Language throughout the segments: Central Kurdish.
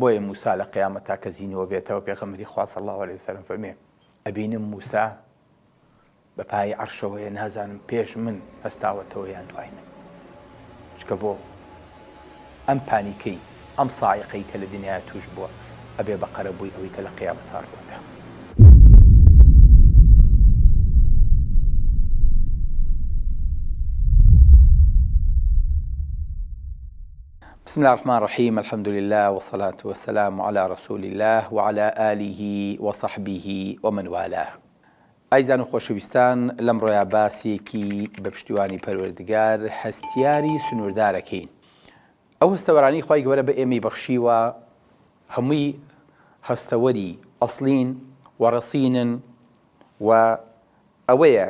بۆیە موسا لە قیامەتا کە زینووە بێتەوە پێغەمبەری خوا صلی اللە علیە وسلم فەرمێ ئەبینم موسا بە پای عەرشەوەیە نازانم پێش من هەستاوەتەوە یان دوای من چکە بۆ ئەم پانیکەی ئەم ساعیقەی کە لە دنیایا توش بووە ئەبێ بە قەرەبووی ئەوەی کە لە قیامەتا ڕووەدا. بسم اللە الرحمن الرحیم الحمد للە والصلاة والسلام علی رسول اللە وعلی آله وصحبه ومن والاه ئایزان و خۆشەویستان لەمڕۆیا باسێکی بە پشتیوانی پەروەردگار هەستیاری سنووردارەکەین ئەو هەستەوەرانی خوای گەورە بە ئێمەی بەخشیوە هەمووی هەستەوەری ئەسڵین و ڕەسینن و ئەوەیە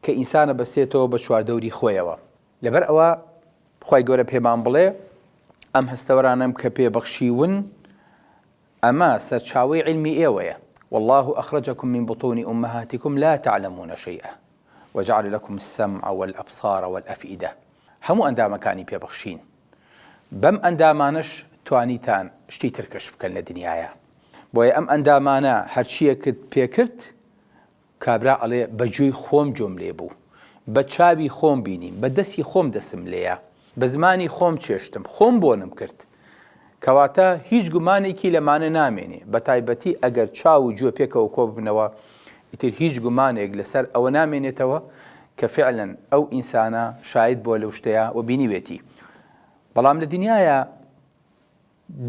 کە ئینسانە بەسێتەوە بە چواردەوری خۆیەوە لەبەر ئەوە خوای گەورە پێمان بڵێ ئەم هەستەوەرانەم کە پێ بەخشیون ئەمە سەرچاوەی عیلمی ئێوەیە واللە اخرجکم من بطون امهاتکم لا تعلمون شیئا وجعل لکم السمع والابصار والافئدە هەموو ئەندامەکانی پێ بەخشین بەم ئەندامانەش توانیتان شتی تر کەشف بکەن لە دنیایا بۆیە ئەم ئەندامانە هەرچیەکت پێکرد کابرا ئەڵێ بە گوێی خۆم گوێم لێ بوو، بە چاوی خۆم بینیم، بە دەسی خۆم دەسم لێیا، بە زمانی خۆم چێشتم، خۆم بۆنم کرد. کەواتە هیچ گومانێکی لەمانە نامێنێ، بە تایبەتی ئەگەر چاو و گوێ پێکەوە کۆ ببنەوە، ئیتر هیچ گومانێک لەسەر ئەوە نامێنێتەوە کە فیعلەن ئەو ئینسانە شاید بووە لەو شتەیا و بینیوێتی. بەڵام لە دنیایا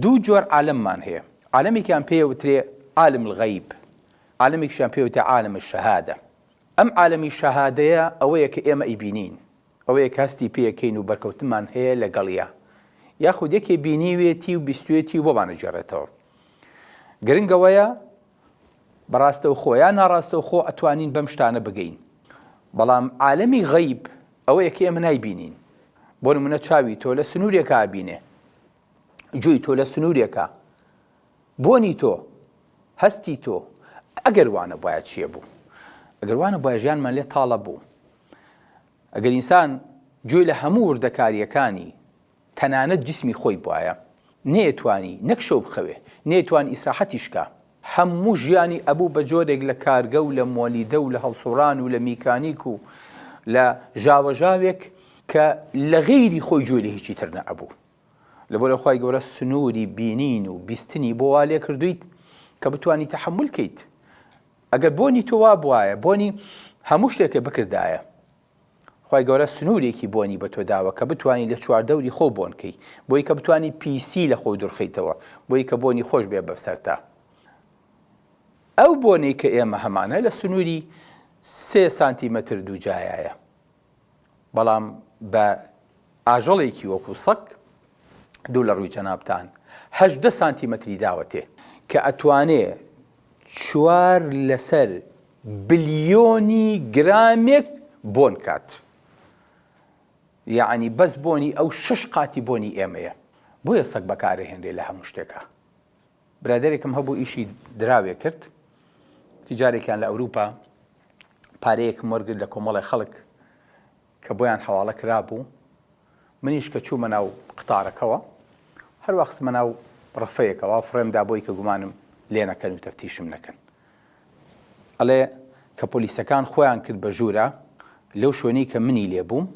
دوو جۆر عالەممان هەیە، عالەمێکیان پێ ئەوترێ عالم الغیب، عالەمێکیشیان پێ ئەوترێ عالم الشهادە. ئەم عالەمی شەهادەیە ئەوەیە کە ئێمە ئەیبینین، ئەوەیە کە هەستی پێ ئەکەین و بەرکەوتنمان هەیە لەگەڵیا، یاخود یەکێ بینیوێتی و بیستوێتی و بۆمان ئەگێڕێتەوە. گرنگ ئەوەیە بە ڕاستەوخۆ یا ناڕاستەوخۆ ئەتوانین بەم شتانە بگەین. بەڵام عالەمی غەیب ئەوەیە کە ئێمە نایبینین. بۆ نمونە چاوی تۆ لە سنوورێکا ئەبینێ، گوێی تۆ لە سنوورێکە، بۆنی تۆ، هەستی تۆ، ئەگەر وا نەبوایە چییە بوو؟ ئەگەر وا نەبوایە ژیانمان لێ تاڵە بوو. ئەگەر ئینسان گوێی لە هەموو وردەکارییەکانی تەنانەت جسمی خۆی بوایە، نەیەتوانی نەک شەو بخەوێ، نەیەتوانی ئیسراحەتیش کا. هەموو ژیانی ئەبوو بە جۆرێک لە کارگە و لە مۆلیدە و لە هەڵسوڕان و لە میکانیک و لە ژاوەژاوێک کە لە غەیری خۆی گوێی لە هیچی تر نەئەبوو. لەبەرئەوە خوای گەورە سنووری بینین و بیستنی بۆ وا لێ کردوویت کە بتوانی تەحەمول کەیت. ئەگەر بۆنی تۆ وا بوایە بۆنی هەموو شتێکە بکردایە. خوای گەورە سنوورێکی بۆنی بە تۆ داوە کە بتوانی لە چواردەوری خۆ بۆن کەی بۆی کە بتوانی پیسی لە خۆ دوورخەیتەوە بۆی کە بۆنی خۆش بێ بەسەرتا. ئەو بۆنەی کە ئێمە هەمانە لە سنووری سێ سانتیمەتر دووجایایە. بەڵام بە ئاژەڵێکی وەکو سەگ دوو لە ڕووی جەنابتان 18 سانتیمەتری داوەتێ کە ئەتوانێ چوار لەسەر بلیۆنی گرامێک بۆن کات یەعنی بەس بۆنی ئەو شەش قاتی بۆنی ئێمەیە بۆیە سەگ بەکارەهێنرێ لە هەموو شتێکا برادەرێکم هەبوو ئیشی دراوێ کرد تجارێکیان لە ئەوروپا پارەیەکم وەرگرت لە کۆمەڵی خەڵک کە بۆیان حەواڵە کرابوو منیش کە چوومە ناو قتارەکەوە هەروا خستمە ناو ڕەفەیەکەوە فڕێم دا بۆی کە گومانم لێ نەکەن و تەفتیشم نەکەن ئەڵێ کە پۆلیسەکان خۆیان کرد بە ژوورە لەو شوێنەی کە منی لێ بووم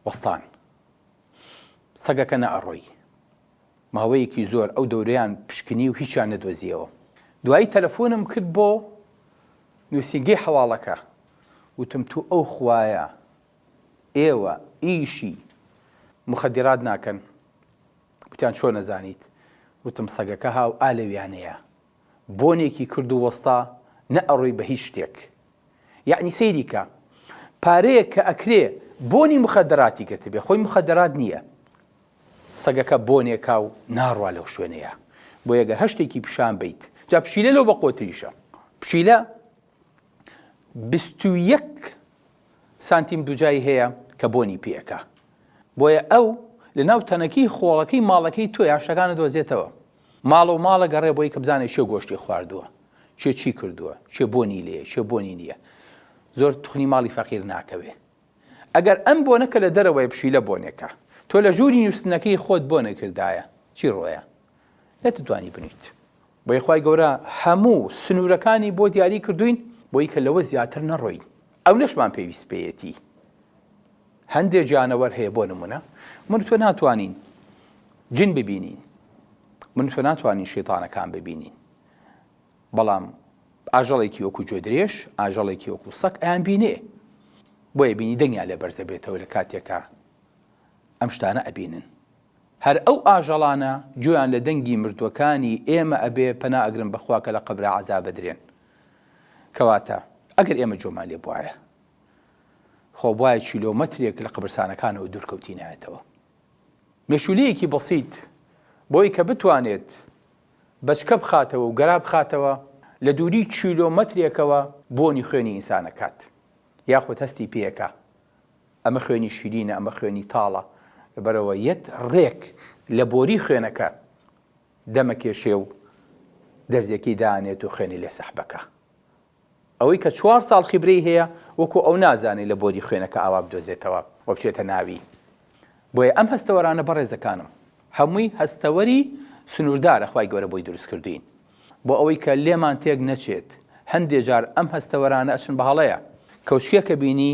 وەستان سەگەکە نەئەڕۆی ماوەیەکی زۆر ئەو دەورەیان پشکنی و هیچیان نەدۆزیەوە. دوایی تەلەفۆنم کرد بۆ نووسینگەی حەواڵەکە، وتم تو ئەو خوایە ئێوە ئیشی موخەدیرات ناکەن؟ وتیان چۆن ئەزانیت؟ وتم سەگەکە هاو ئا لەویانەیە. بۆنێکی کرد و وەستا نەئەڕۆی بە هیچ شتێک. یەعنی سەیری کە پارەیەک کە ئەکرێ بۆنی موخەدەراتی گرتبێ خۆی موخەدەرات نییە. سەگەکە بۆنێکا و ناڕوا لەو شوێنەیا بۆیە گەر هەر شتێکی پیشان بەیت جا پشیلە لەو بەقوەتریشە پشیلە 21 سانتیم دوجای هەیە کە بۆنی پێەکە بۆیە ئەو لە ناو تەنەکی خۆڵەکەی ماڵەکەی تۆ یاشتەکانە دۆزێتەوە ماڵە و ماڵە گەڕێ بۆی کە بزانێت چێ گۆشتی خواردووە چێ چی کردووە چێ بۆنی لێ چێ بۆنی نییە زۆر تخنی ماڵی فەقیر ناکەوێ ئەگەر ئەم بۆنە کە لە دەرەوەیە پشیلە بۆنێکە تۆ لە ژووری نووستنەکەی خۆت بۆنە کردایە چی ڕۆیە؟ نەتتوانی بنویت. بۆیە خوای گەورە هەموو سنوورەکانی بۆ دیاری کردووین بۆی کە لەوە زیاتر نەڕۆین. ئەونەشمان پێویست پێیەتی. هەندێ گیانەوەر هەیە بۆ نمونە من و تۆ ناتوانین جن ببینین من و تۆ ناتوانین شەیتانەکان ببینین بەڵام ئاژەڵێکی وەکو گوێدرێژ ئاژەڵێکی وەکو سەگ ئەیان بینێ بۆیە بینی دەنگیان لێ بەرز دەبێتەوە لە کاتێکا ئەم شتانە ئەبینن هەر ئەو ئاژەڵانە گوێیان لە دەنگی مردووەکانی ئێمە ئەبێ پەنا ئەگرن بەخوا کە لە قەبرا عەزاب ئەدرێن کەواتە ئەگەر ئێمە گوێمان لێ بوایە خۆ بوایە کیلۆمەترێک لە قەبرسانەکانەوە دوور کەوتینایەتەوە. مێشوولەیەکی بەسیت بۆی کە بتوانێت بەچکە بخاتەوە و گەرا بخاتەوە لە دووری کیلۆمەترێکەوە بۆنی خوێنی ئینسان ئەکات یاخود هەستی پێکا ئەمە خوێنی شیرینە ئەمە خوێنی تاڵە لەبەرەوە یەت ڕێک لە بۆری خوێنەکە دەمەکێشێ و دەرزێکی دانێت و خوێنی لێ سەحبەکە ئەوەی کە چوار ساڵ خیبرەی هەیە وەکو ئەو نازانێ لە بۆری خوێنەکە ئاوا بدۆزێتەوە و بچێتە ناوی. بۆیە ئەم هەستەوەرانە بەڕێزەکانم هەمووی هەستەوەری سنووردارە خوای گەورە بۆی دروست کردوین بۆ ئەوەی کە لێمان تێک نەچێت هەندێ جار ئەم هەستەوەرانە ئەچن بە هەڵەیە کەوچکێکە بینی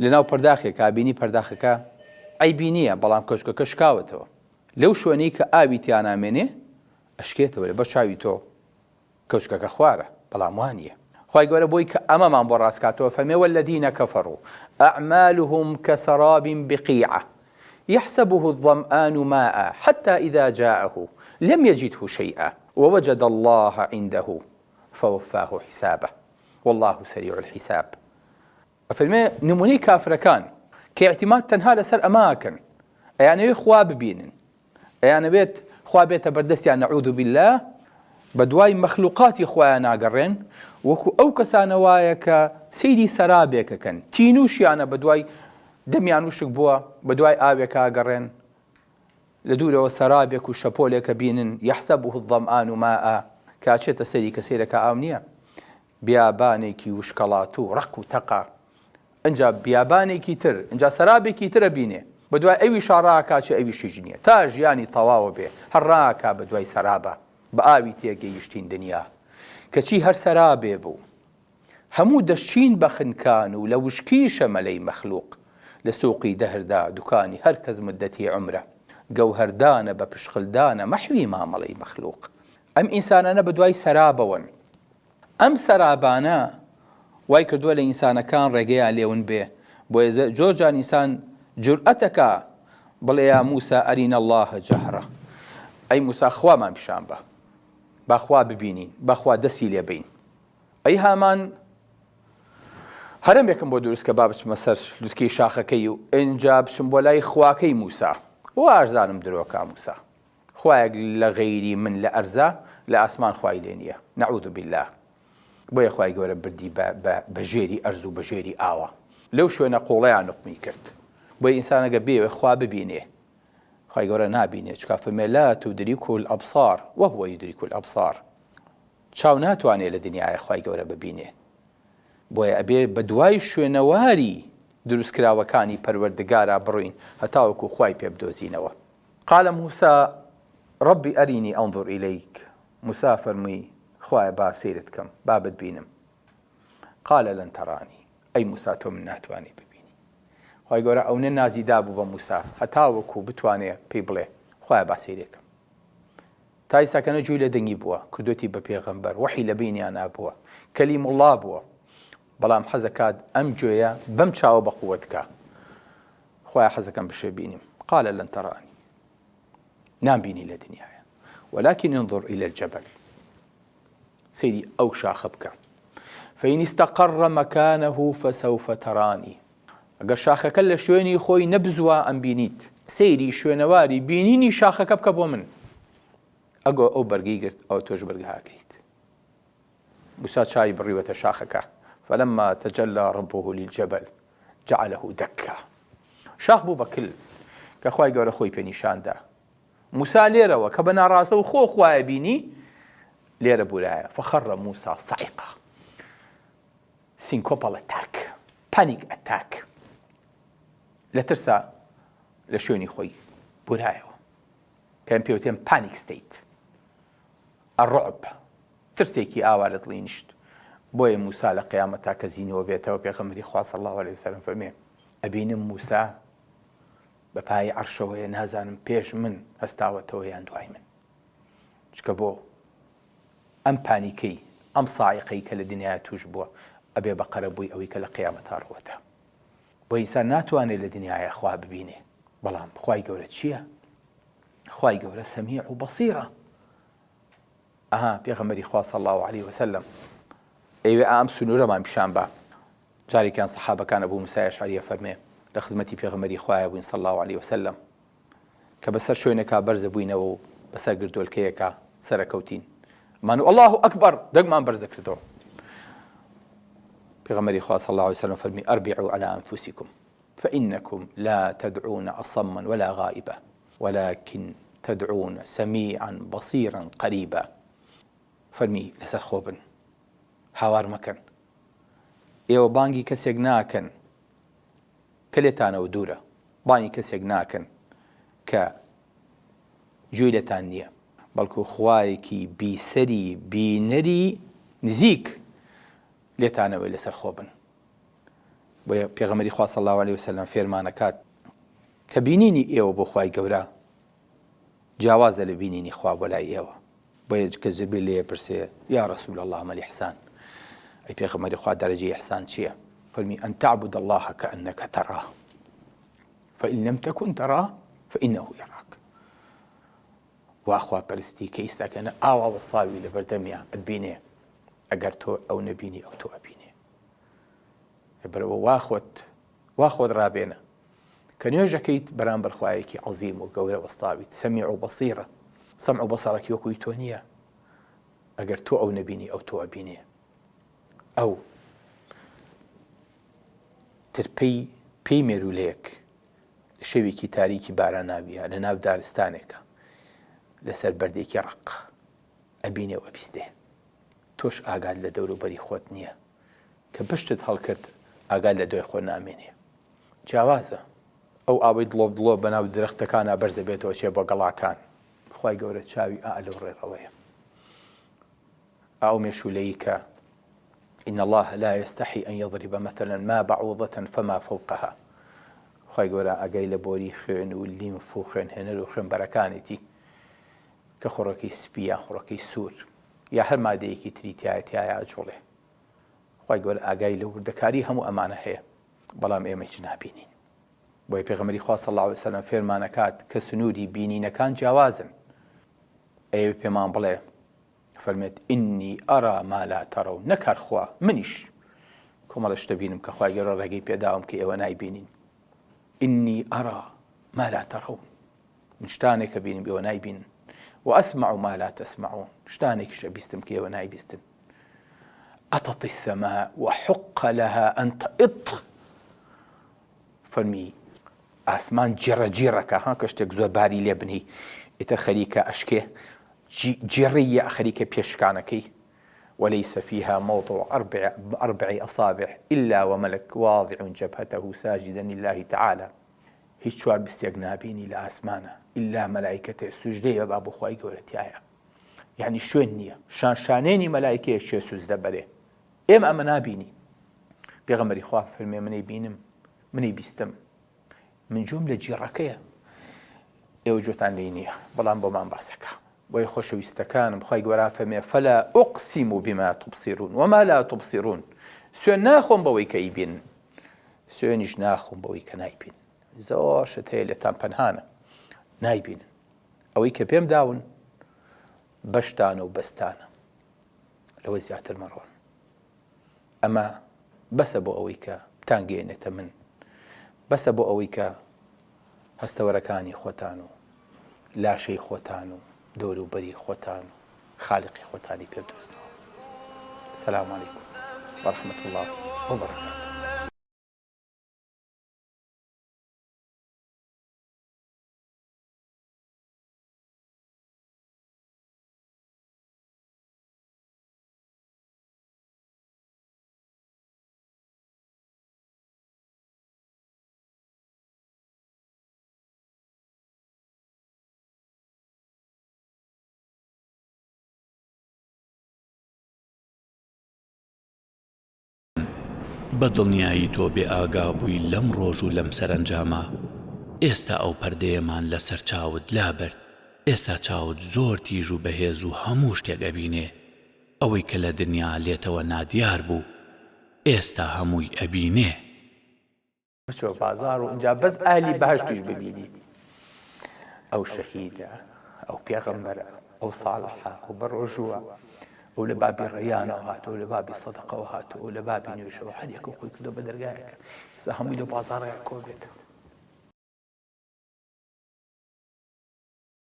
لەناو پەرداخێکا بینی پەرداخەکە عەیبی نییە بەڵام کەوچکەکە شکاوەتەوە لەو شوێنەی کە ئاوی تیانامێنێ ئەشکێتەوە لەبەر چاوی تۆ کەوچکەکە خوارە بەڵام وا نییە خوای گەورە بۆی کە ئەمەمان بۆ ڕاست کاتەوە فەرمێ والذین کفروا اعمالهم کسراب بقیعە یحسبه الظمآن ماء حتى اذا جاءه لم يجده شيئا ووجد الله عنده فوفاه حسابه والله سريع الحساب ئەفەرمێ نمونەی کافرەکان کە ئیعتیماد تەنها لەسەر ئەمە ئەکەن ئەیانەوێ خوا ببینن ئەیانەوێت خوا بێتە بەردەستیان نعوذ باللە بەدوای مەخلوقاتی خوایان ناگەڕێن وەکو ئەو کەسانە وایە کە سەیری سەرابێکەکەن تینوشیانە بەدوای دەمیان وشک بووە بەدوای ئاوێکا گەڕێن لە دوورەوە سەرابێک و شەپۆلێکە بینن یحسبه الظمآن ماء کاچێتە سەری کە سەیرەکە ئاو نییە بیابانێکی وشکەڵاتوو ڕەق و تەقە، ئنجا بیابانێکی تر، ئنجا سەرابێکی تر ئەبینێ، بەدوای ئەویشا ڕائەکا چێ ئەویش هیچ نییە، تا ژیانی تەواوە بێ هەر ڕائەکا بەدوای سەرابا، بە ئاوی تێ گەیشتین دنیا، کەچی هەر سەرابێ بوو. هەموو دەشچین بە خنکان و لە وشکیشە مەلەی مەخلووق، لە سووقی دەهردا دوکانی هەر کەس موددەتی عومرە، گەوهەردانە بە پشقلدانە مەحوی مامەڵەی مەخلووق. ئەم ئینسانانە بەدوای سەرابەوەن. ئەم سەرابانە وای کردووە لە ئینسانەکان ڕێگەیان لێ ون بێ، بۆیە زۆر جار ئینسان جورئەتەکا بڵێ یا موسا ئەرینا اللە جەهرە، ئەی موسا خوامان پیشان بە، با خوا ببینین، با خوا دەستی لێ بەین. ئەی هامان هەرەمێکم بۆ دروست کە با بچمە سەر لوتکەی شاخەکەی و ئینجا بچم بۆ لای خواکەی موسا، واشزانم درۆکا موسا. خوایەک لە غەیری من لە ئەرزا لە ئاسمان خوای لێ نیە نعوذ باللە بۆیە خوای گەورە بردی بە بە بە ژێری ئەرز و بە ژێری ئاوە لەو شوێنە قوڵەیا نوقمی کرد بۆیە ئینسان ئەگەر بێوێ خوا ببینێ خوای گەورە نابینێ چونکە فەرمێ لا تدرکه الابصار وهو یدرک الابصار چاو ناتوانێ لە دنیاە خوای گەورە ببینێ بۆیە ئەبێ بەدوای شوێنەواری دروستکراوەکانی پەروەردگارا بڕۆین هەتاوەکو خوای پێ بدۆزینەوە قال موسی رب ارینی انظر الیک، موسی فەرمووی، خوایە با سەیرت کەم، با بتبینم. قال لن ترانی، ئەی موسی تۆ من ناتوانی ببینی. خوای گەورە ئەونە نازی دابوو بە موسی هەتاوەکو بتوانێ پێی بڵێ، خوایە با سەیرێ کەم. تا ئیستا کە نە گوێی لە دەنگی بووە، کردۆتی بە پێغەمبەر، وەحی لە بەینیانا بووە، کەلیم اللە بووە، بەڵام حەزەکات ئەم گوێیە بەم چاوە بە قوت کا. خوایە حەزەکەم بشێ بینیم قال لن ترانی نامبینی لە دنیاە ولكن انظر الى الجبل سەیری ئەو شاخە بکە فإن استقر مكانه فسوف تراني ئەگەر شاخەکە لە شوێنی خۆی نەبزوە ئەم بینیت سەیری شوێنەواری بینینی شاخەکە بکە بۆ من ئەگۆ ئەو بەرگەی گرت ئەو تۆش بەرگهاکەیت موسا چاوی بڕیوەتە شاخەکە، فلما تجلی ربه للجبل جعله دکا، شاخ بوو بە کل، کە خوای گەورە خۆی پێ نیشان دا. موسا لێرەوە کە بە ناڕاستەوخۆ خوایە بینی، لێرە بورایە، فخر موسا صعقا، syncopal attack، panic attack، لە ترسا لە شوێنی خۆی بورایەوە، کە پێوتێن panic state. الرعب، ترسێکی ئاوا لە دڵی نیشت، بۆیە موسا لە قیامەتا کە زینووە بێتەوە پێغەمبەری خوا صلی اللە علیە وسلم فەرمێ ئەبینم موسا بە پای عەرشەوەیە نازانم پێش من هەستاوەتەوە یان دوای من چکە بۆ ئەم پانیکەی ئەم ساعیقەی کە لە دنیایا توش بووە ئەبێ بە قەرەبووی ئەوەی کە لە قیامەتا ڕووەدا بۆ ئینسان ناتوانێت لە دنیایا خوا ببینێ بەڵام خوای گەورە چییە؟ خوای گەورە سەمیع و بەسیرە ئەها پێغەمبەری خوا صلی الله علیه وسلم ئەیوێ ئام سنوورەمان پیشان با جارێکیان سەحابەکان ئەبوو موسای ئەشعەریە فەرمێ لە خزمەتی پێغەمبەری خوایە بووین صلی الله علیه وسلم کە بەسەر شوێنێکا بەرزە بووینەوە و بەسەر گردۆلکەیەکا سەرەکەوتین مان و الله اکبر دەنگمان بەرزە کردەوە پێغەمبەری خوا صلی الله علیه وسلم فەرمی اربعوا علی انفسکم فانکم لا تدعون اصما ولا غائبا ولكن تدعون سميعا بصيرا قريبا فەرمی لەسەر خۆ بن هاوار مەکەن ئێوە بانگی کەسێک ناکەن کە لێتانەوە دوورە بانگی کەسێک ناکەن کە گوێی لێتان نییە بەڵکو خوایەکی بیسەری بینەری نزیک لێتانەوەی لەسەر خۆ بن بۆیە پێغەمبەری خوا صلی اللە علیه وسلم فێرمانەکات کە بینینی ئێوە بۆ خوای گەورە جیاوازە لە بینینی خوا بۆ لای ئێوە بۆیە کە جبریل لێ پرسێ یا رسول الله ما الإحسان ئەی پێغەمبەری خوا دەرەجەی ئیحسان چییە فەرمی أن تعبد الله كأنك تراه فإن لم تكن تراه فإنه يراك وا خواپەرستی کە ئیستاکەنە ئاوا وەستاوی لەبەردەمیا ئەتبینێ ئەگەر تۆ ئەو نەبینی ئەو تۆ ئەبینێ لەبەرئەوە وا خۆت وا خۆت ڕابێنە کە نوێژەکەیت بەرامبەر خوایەکی عەزیم و گەورە وەستاویت سەمیع و بەسیرە سەمع و بەسەڕەکی وەکوی تۆ نییە ئەگەر تۆ ئەو نەبینی ئەو تۆ ئەبینێ ئەو ترپەی پێی مێرولەیەک لە شەوێکی تاریکی باراناویە لە ناو دارستانێکە لەسەر بەردێکی ڕق ئەبینێ و ئەبیستێ تۆش ئاگات لە دەوروبەری خۆت نییە کە پشتت هەڵکرد ئاگات لە دوای خۆت نامێنێ جیاوازە ئەو ئاوەی دڵۆپ دڵۆپ بەناو درەختەکانا بەرز ئەبێتەوە چێ بۆ گەڵاکان خوای گەورە چاوی ئا لەو ڕێڕەوەیە ئەو مێشولەی کە إن الله لا يستحي أن يضرب مثلا ما بعوضة فما فوقها خوای گەورە ئاگای لە بۆری خوێن و لیمف و خوێنهێنەر و خوێنبەرەکانێتی کە خڕۆکەی سپی یان خڕۆکەی سوور یا هەر مادەیەکی تری تایە تایە ئەجوڵێ خوای گەورە ئاگای لە وردەکاری هەموو ئەمانە هەیە بەڵام ئێمە هیچ نابینین بۆیە پێغەمبەری خوا صلی اللە علیه وسلم فێرمانەکات کە سنووری بینینەکان جیاوازن ئەیەوێ پێمان بڵێ فەرمێت ئینی ئەرا ما لا تەرەون نەک هەر خوا منیش کۆمەڵە شتە بینم کە خوای گەورە ڕێگەی پێداوم کە ئێوە نایبینین ئینی ئەرا ما لا تەرەون من شتانێک ئەبینم ئێوە نایبینن وأسمع ما لا تسمعون شتانێکیش ئەبیستم کە ئێوە نایبیستن أطت السماء وحق لها أن تئط فەرمی ئاسمان جێڕە جێڕەکە ها کە شتێک زۆر باری لێ بنی ئیتر خەریکە ئەشکێ جێڕەیە خەریکە پێشکانەکەی وليس فيها موضع أربع, أربع أصابع إلا وملك واضع جبهته ساجدا لله تعالى هیچ چوار بستێک نابینی لە ئاسمانە ئیلا مەلایکەتێ سوجدەی ئەبا بۆ خوای گەورە تیایە یعنی شوێن نییە شان شانێنی مەلایکەیە شێ سوجدە بەرێ ئێمە ئەمە نابینی پێغەمبەری خوا فەرمێ منەی بینم منەی بیستم من جۆم لە جیڕەکەیە ئێوە جۆتان لێی نییە بەڵام بۆمان باسەکە بۆیە خۆشەویستەکانم خوای گەورە فەرمێ فلا اقسم بما تبصرون وما لا تبصرون سوێن ناخۆم بەوەی کە ئیبین سوێنیش ناخۆم بەوەی کە نایبین زۆر شت هەیە لێتان پەنهانە نایبینن ئەوەی کە پێم داون بەشتانە و بەستانە لەوە زیاتر مەڕۆن ئەمە بەسە بۆ ئەوەی کە بتانگەیەنێتە من، بەسە بۆ ئەوەی کە هەستەوەرەکانی خۆتان و لاشەی خۆتان و دەوروبەری خۆتان و خالقی خۆتانی پێ بدۆزنەوە. سلام علیکم و رحمة اللە و برکاته. بە دڵنیایی تۆ بێ ئاگا بووی لەم ڕۆژ و لەم سەرەنجامە، ئێستا ئەو پەردەیەمان لەسەر چاوت لابرد، ئێستا چاوت زۆر تیژ و بەهێز و هەموو شتێک ئەبینێ، ئەوەی کە لە دنیا لێتەوە نادیار بوو، ئێستا هەمووی ئەبینێ. بچۆ بازاڕ و ئینجا بەس ئەهلی بەهەشتیش ببینی ئەو شەهیدە ئەو پێغەمبەرە ئەو ساڵحە ئەو بەڕۆژووە ئەو لە بابی ڕێیانەوە هاتووە لە بابی سەدەقەوە هاتووە لە بابی نوێژەوە هەر یەکە خۆی کردو بە دەرگایەکە ئێستا هەمووی لە بازاڕەیە کۆ بێتەوە.